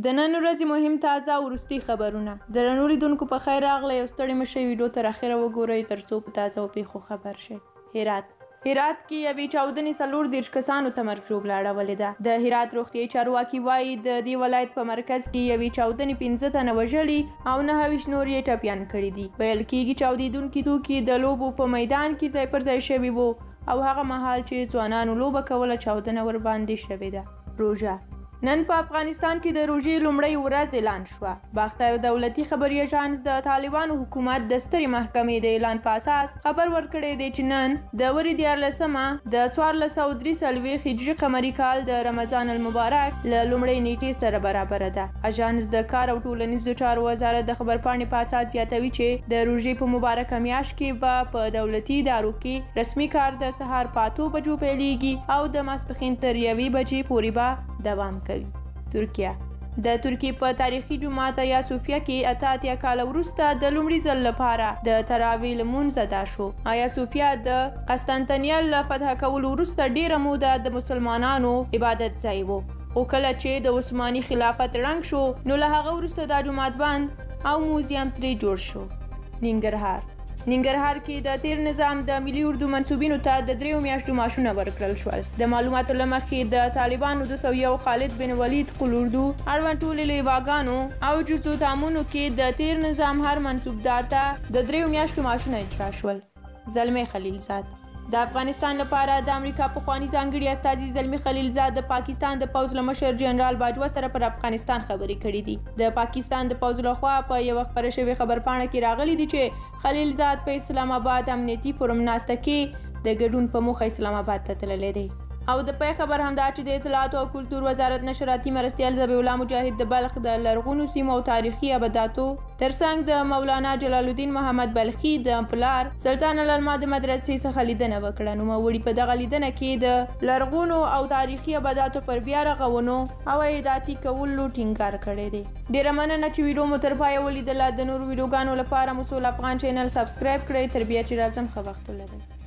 د نن ورځې مهم تازه او وروستي خبرونه. درنو لیدونکو په خیر راغلی او ستړي مه شئ، ویډیو تر اخره وګورئ ترڅو په تازه او پیښو خبر شئ. هرات هرات کې یوې چاودنې 34 کسانو ته مرګ ژوبله اړولې ده. د هرات روغتیايي چارواکي وايي، د دې ولایت په مرکز کې یوې چاودنې 5 تنه وژلي او 29 نور یې ټپیان کړي دي. ویل کېږي چاودېدونکي توکي د لوبو په میدان کې ځای پر ځای شوي وو او هغه مهال چې ځوانانو لوبه کوله چاودنه ورباندې شوې ده. روژه نن په افغانستان کې د روژې لومړۍ ورځ اعلان شوه. باختر دولتي خبري اژانس د طالبانو حکومت د سترې محکمې د اعلان په اساس خبر ورکړی دی چې نن د وري 13مه د 1443 هجري قمري کال د رمضان المبارک له لومړۍ نیټې سره برابره ده. اژانس د کار او ټولنیزو چارو وزارت د خبرپاڼې په اساس زیاتوي چې د روژې په مبارکه میاشت کې به په دولتي ادارو کې رسمي کار د سهار په 8 بجو پیلیږي او د ماسپښین تر 1 بجې پورې به دوام کوي. ترکیه د ترکیې په تاریخي جومات ایا صوفیه کې 88 کاله وروسته د لومړي ځل لپاره د تراویح لمونځ ادا شو. ایا صوفیه د قسطنطنیه له فتح کولو وروسته ډیره موده د مسلمانانو عبادت ځای و، خو کله چې د عثماني خلافت ړنګ شو نو له هغه وروسته دا جومات بند او موزیم ترې جوړ شو. ننګرهار ننګرهار کې د تیر نظام د ملي اردو منسوبینو ته د 3 میاشتو معاشونه ورکړل شول. د معلوماتو له مخې د طالبانو 201 خالد بن ولید قول اردو اړوند ټولې لیواګانو او جزوتامونو کې د تیر نظام هر منصوبدار ته د 3 میاشتو معاشونه اجرا شول. زلمی خلیلزاد د افغانستان لپاره د امریکا پخواني ځانګړي استازي زلمی خلیلزاد د پاکستان د پوځ له مشر جنرال باجوه سره پر افغانستان خبرې کړې دي. د پاکستان د پوځ لخوا په یوه خپره شوې خبرپاڼه کې راغلي دي چې خلیلزاد په اسلام آباد امنیتي فورم ناسته کې د ګډون په موخه اسلام آباد ته تللی دی. او د پای خبر هم دا چې د اطلاعاتو او کلتور وزارت نشراتي مرستیال ذبیح الله مجاهد د بلخ د لرغونو سیمو او تاریخي ابداتو ترڅنګ د مولانا جلال الدین محمد بلخي د پلار سلطان العلماء د مدرسې څخه لیدنه وکړه. نوموړي په دغه لیدنه کې د لرغونو او تاریخي ابداتو پر بیا رغونو او اعدادي کولو ټینګار کړی دی. ډیره مننه چې ویډیو مو تر پایه ولیدله. د نورو ویډیوګانو لپاره مو سول افغان چینل سبسکرایب کړئ. تر بیا چې راځم، ښه وخت ولرئ.